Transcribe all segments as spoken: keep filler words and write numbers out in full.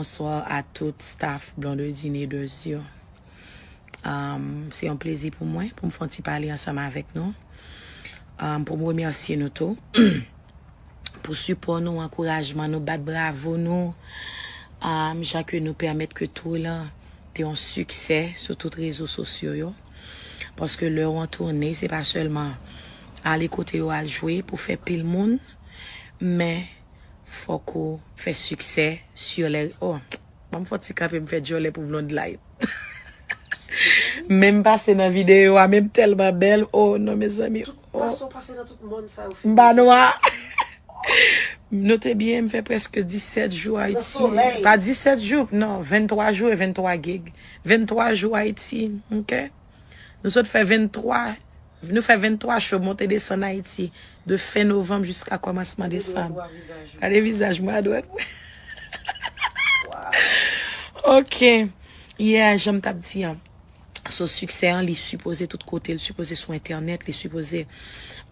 Bonswa a tout staff Blondedy Neders yo. Um, se yon plezi pou mwen pou m fè yon ti pale ansanm avèk nou. Um, pou m remèsye nou tou pou sipò nou, ankourajman nou, bat bravo nou. Um, jan ke nou pèmèt ke tour lan te yon siksè sou tout rezo sosyo yo. Paske lè w an toune, se pa sèlman ale kote yo al jwe pou fè pil moun, men fòk ou fè siksè sur les, oh, ban m fè yon ti kanpe, m fè djòlè pou Blonde Light. Men m pase nan videyo a, men m tèlman bèl. Oh non, mezanmi. Oh. M pa nwa. Nou te byen, m fè prèske disèt jou Ayiti. Pa disèt jou, non, venntwa jou e venntwa gig. Venntwa jou Ayiti, ok? Nou sot fè venntwa, nou fè venntwa show monte desann Ayiti, de fen novanm jiska kòmansman desanm. Gade vizaj mwen adwèt mwen. Ok. Yeah, jan m t ap di an. So, siksè an, li sipoze tout kote, li sipoze sou entènèt, li sipoze,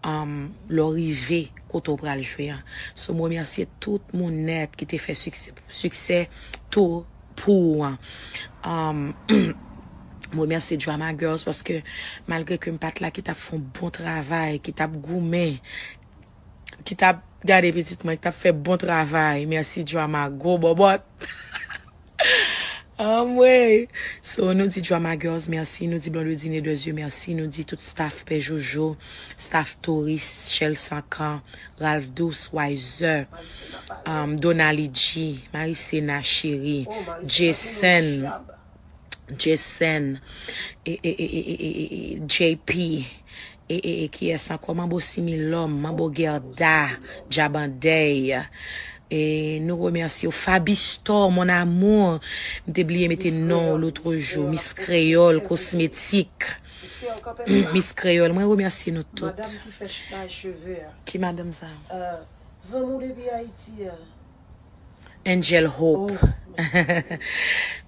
um, lè w rive kote w pral jwe an. So, m remèsye tout moun nèt ki te fè siksè, siksè tou pou ou an. Um, m remèsye Drama Girls paske malgre ke m pa t la, ki t ap fè yon bon travay, ki t ap goumen, ki t ap gade pitit mwen, ki t ap fè bon travay. Mèsi Drama, gwo bòbòt. Anmwey! So, nou di Drama Girls mèsi, nou di Blondedy Neders yo mèsi, nou di tout staff Pè Jojo, staff Touris, Shell Sankan, Ralph Douce, Wiser, um, Donali G, Marisena Cheri, Jason, Jason, e, e, e, e, e, e, e, J P, e, e, e, kiyès ankò? Manbo Similòm, Manbo Gerda, Djabandèy. E nou remèsye w. Fabistor, mon amour. M te bliye mete non w lòtrejou. Miss Kreyòl Kosmetik. Miss Kreyòl, mwen remèsye nou tout. Madanm ki fè ch-, bay cheve a. Ki madanm sa? Euh, zanmi w depi Ayiti a. Angel Hope. Oh, mèsi.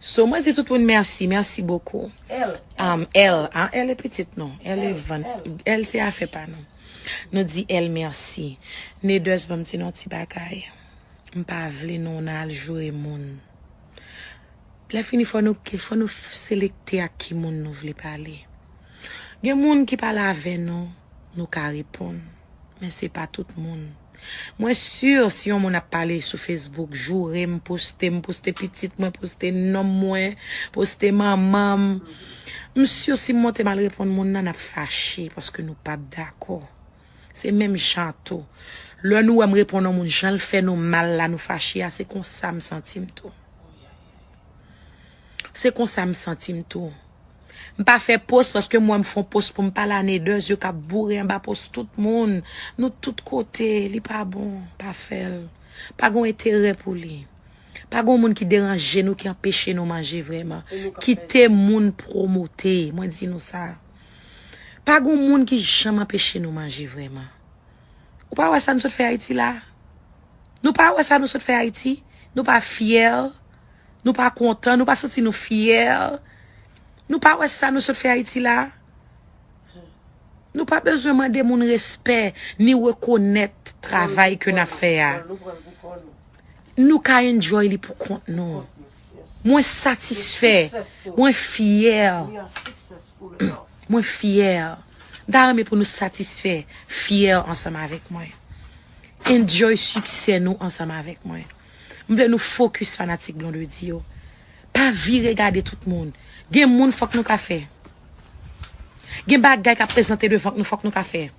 So, mwen di tout moun mèsi, mèsi bokou. L. Um, L, ah, L e pitit nou. L e L, vann. L. L se afè pa nou. Nou di L mèsi. Neders, ban m di nou yon ti bagay. M pa vle nou nan al joure moun. Lè fini, fò nou, fò nou f-, selekte ak ki moun nou vle pale. Gen moun ki pale avè nou, nou ka reponn. Men se pa tout moun. Mwen si si yon moun ap pale sou Facebook, joure m, poste m, poste pitit mwen, poste nonm mwen, poste manman m, m si si m monte m al reponn moun nan, n ap fache paske nou p ap dakò. Se menm jan tou. Lè nou wè m reponn yon moun, jan l fè nou mal la, nou fache a, se konsa m santi m tou. Se konsa m santi m tou. M pa fè post paske m wè m fè yon post pou m pale a Neders, yo ka boure anba post tout moun. Nou tout kote, li pa bon, pa fè l. Pa gen enterè pou li. Pa gen moun ki deranje nou, ki anpeche nou manje vrèman. Kite moun pwomote, mwen di nou sa. Pa gen moun ki janm anpeche nou manje vrèman. Ou pa wè sa nou sot fè Ayiti la? Nou pa wè sa nou sot fè Ayiti? Nou pa fyè? Nou pa kontan? Nou pa santi nou fyè? Nou pa wè sa nou sot fè Ayiti la? Nou pa bezwen mande moun respè, ni rekonèt travay ke n ap fè a. Nou ka enjoy li pou kont nou. Mwen satisfè, mwen fyè. Mwen fyè. M ta renmen pou nou satisfè, fyè ansanm avèk mwen. Enjoy siksè nou ansanm avèk mwen. M vle nou fokis fanatik Blondedy yo. Pa vire gade tout moun. Gen moun fòk nou ka fè. Gen bagay k ap prezante devan nou fòk nou ka fè.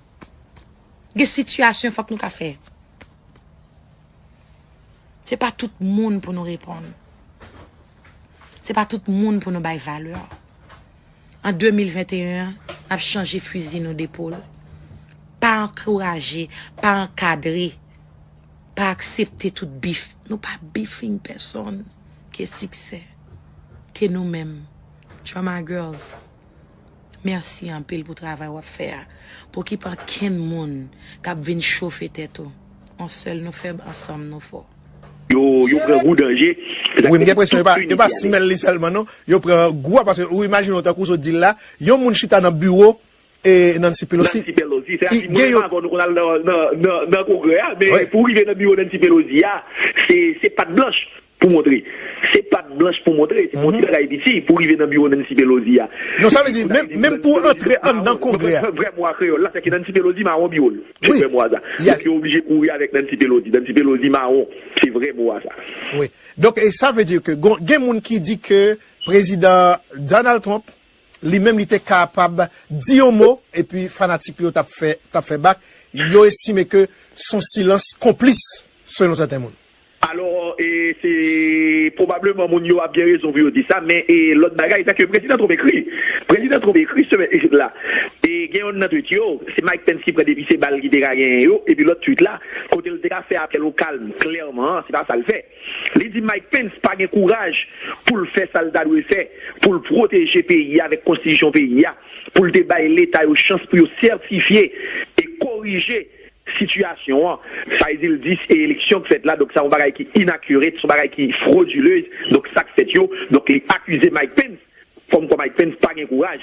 Gen sitiyasyon fòk nou ka fè. Se pa tout moun pou nou reponn. Se pa tout moun pou nou bay valè. An de mil venteyen an, n ap chanje fizi nou depòl. Pa ankouraje, pa ankadre, pa aksepte tout bif. Nou pa bifing pèsonn ke siksè, ke nou menm. Drama Girls, mèsi anpil pou travay w ap fè a. Pa okipe ankenn moun k ap vin chofe tèt ou. On sèl nou fèb, ansanm nou fò. Yo, yo pran gou danje. Wi, m gen enpresyon yo pa, yo pa smell li sèlman, non. Yo pran gou a, paske ou imajine w tankou w sot di l la, yon moun chita nan biwo e Nancy Pelosi. Nancy Pelosi, se api mwen menm avè w nou konn al nan, nan, nan, nan kongrè a, men pou w rive nan biwo Nancy Pelosi a, se, se pat blanch. pou montre. Se pat blanch pou montre, se pou yon ti bagay piti pou rive nan biwo Nancy Pelosi a. Non, sa vle di, menm, menm pou antre anndan Kongrè a. Vrè mo a kreyòl la, se ke Nancy Pelosi mawon biwo l. Se vrè mo a sa. Donk, yo oblije kouri avèk Nancy Pelosi. Nancy Pelosi mawon, se vrè mo a sa. Wi. Donk, e sa vle di ke gon- gen moun ki di ke prezidan Donald Trump, li menm, li te kapab di yon mo, epi fanatik li yo t ap fè, t ap fè bak. Yo estime ke son silans konplis, selon sèten moun. Alò, e, se pwobableman moun yo ap gen rezon pou yo di sa, men, e, lòt bagay, se ke prezidan Trump ekri. Prezidan Trump ekri semèn la. E gen youn nan tweet yo, se Mike Pence ki pran depi se bal ki te ka genyen yo, epi lòt tweet la, kote l te ka fè apèl o kalm, klèman, se pa sa l fè. Li di Mike Pence pa gen kouraj pou l fè sa l ta dwe fè, pou l pwoteje peyi a avèk konstitisyon peyi a, pou l te bay Leta yo chans pou yo sètifye e korije sitiyasyon an. Sa vle di l di se eleksyon k fèt la, donk sa yon bagay ki inaccurate, se yon bagay ki frauduleux, donk sa k fèt yo, donk li akize Mike Pence, kòmkwa Mike Pence pa gen kouraj.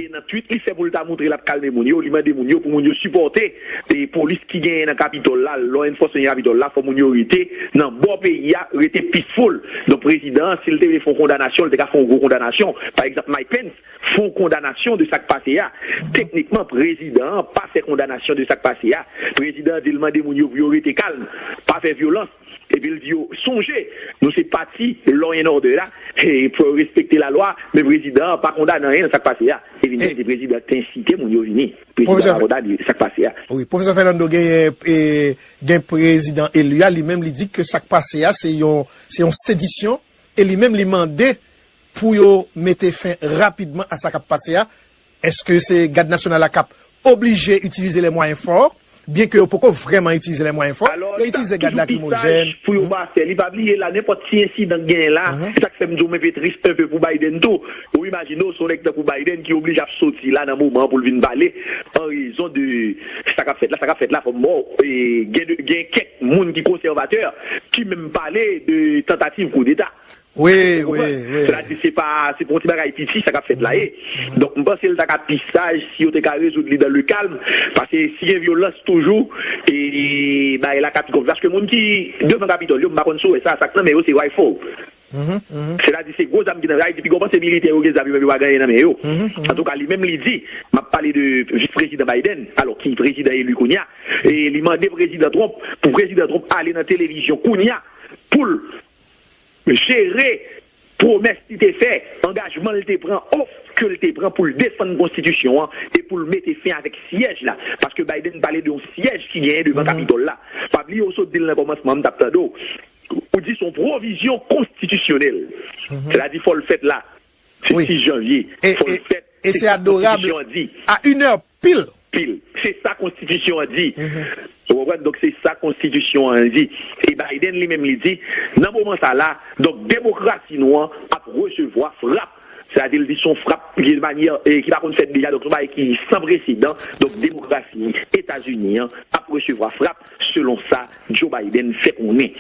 E nan tweet li fè pou l ta montre l ap kalme moun yo, li mande moun yo pou moun yo sipòte e polis ki genyen nan Kapitòl la, law enforcement nan Kapitòl la, fò moun yo rete nan bò peyi a, rete peaceful. Donk prezidan an, si l te vle fè yon kondanasyon, li te ka fè yon gwo kondanasyon. Pa egzanp, Mike Pence fè yon kondanasyon de sa k pase a. Teknikman, prezidan an pa fè kondanasyon de sa k pase a. Prezidan an di l mande moun yo pou yo rete kalm, pa fè vyolans. Epi l di yo, sonje, nou se pati law and order la, e pou yo respekte lalwa, men prezidan an pa kondane anyen nan sa k pase a. Epi se prezidan ki te ensite moun yo vini. Prezidan an pa kondane sa k pase a. Wi, Pwofesè Fernando, gen, e, gen prezidan eli a, li menm li di ke sa k pase a se yon, se yon sedisyon, e li menm li mande pou yo mete fen rapidman a sa k ap pase a. Èske se Gad Nasyonal la k ap oblije itilize les moyens forts, byen ke yo poko vrèman itilize les moyens forts, yo itilize gad lakrimojèn? Pou yo pa fè, li pa bliye la, nenpòt ti ensidan k genyen la, se sa k fè m di w m enpe tris enpe pou Biden tou. Ou imajine w, se yon nèg tankou Biden ki oblije ap soti la nan moman an pou l vin pale, an rezon de sa k ap fèt la. Sa k ap fèt la, fò m ba w, e, gen de, gen kèk moun ki konsèvatè ki menm pale de tantativ koudeta. Wi, wi, wi. Sètadi se pa, se pa yon ti bagay piti sa k ap fèt la ye. Donk, m panse l ta ka pi saj si yo te ka rezoud li dans le calme, paske si gen vyolans toujou, e bagay la ka pi konplike. Paske moun ki devan Kapitòl yo, m pa konn si w wè sa, sa k nan men yo se rifle. Sètadi se gwo zam ki nan men yo. Sa vle di piga w panse militè yo gen zam yo, menm yo pa gen anyen nan men yo. Antouka, li menm li di, m ap pale de vis prezidan Biden, alò ki prezidan eli kounye a, e li mande prezidan Trump, pou prezidan Trump ale nan televizyon kounye a, pou l jere pwomès li te fè, angajman l te pran, oath ke l te pran pou l defann konstitisyon an e pou l mete fen avèk syèj la. Paske Biden pale de yon syèj ki genyen devan Kapitòl la. Pa bliye w sot di l nan kòmansman an, m t ap tande w. Ou di se yon pwovizyon konstitisyonèl. Sètadi fò l fèt la. Se sis janvye. Fò l fèt. E se adorab. Konstitisyon an di. A inè pil. Pil. Se sa konstitisyon an di. Ou konprann? Donk, se sa konstitisyon an di. E Biden li menm li di, nan moman sa la, donk, demokrasi nou an ap resevwa frap. Sètadi, li di se yon frap ki de manyè, e, ki pa konn fèt deja. Donk, se yon bagay ki san presedan. Donk, demokrasi Etazini an ap resevwa frap, selon sa Joe Biden fè konnen.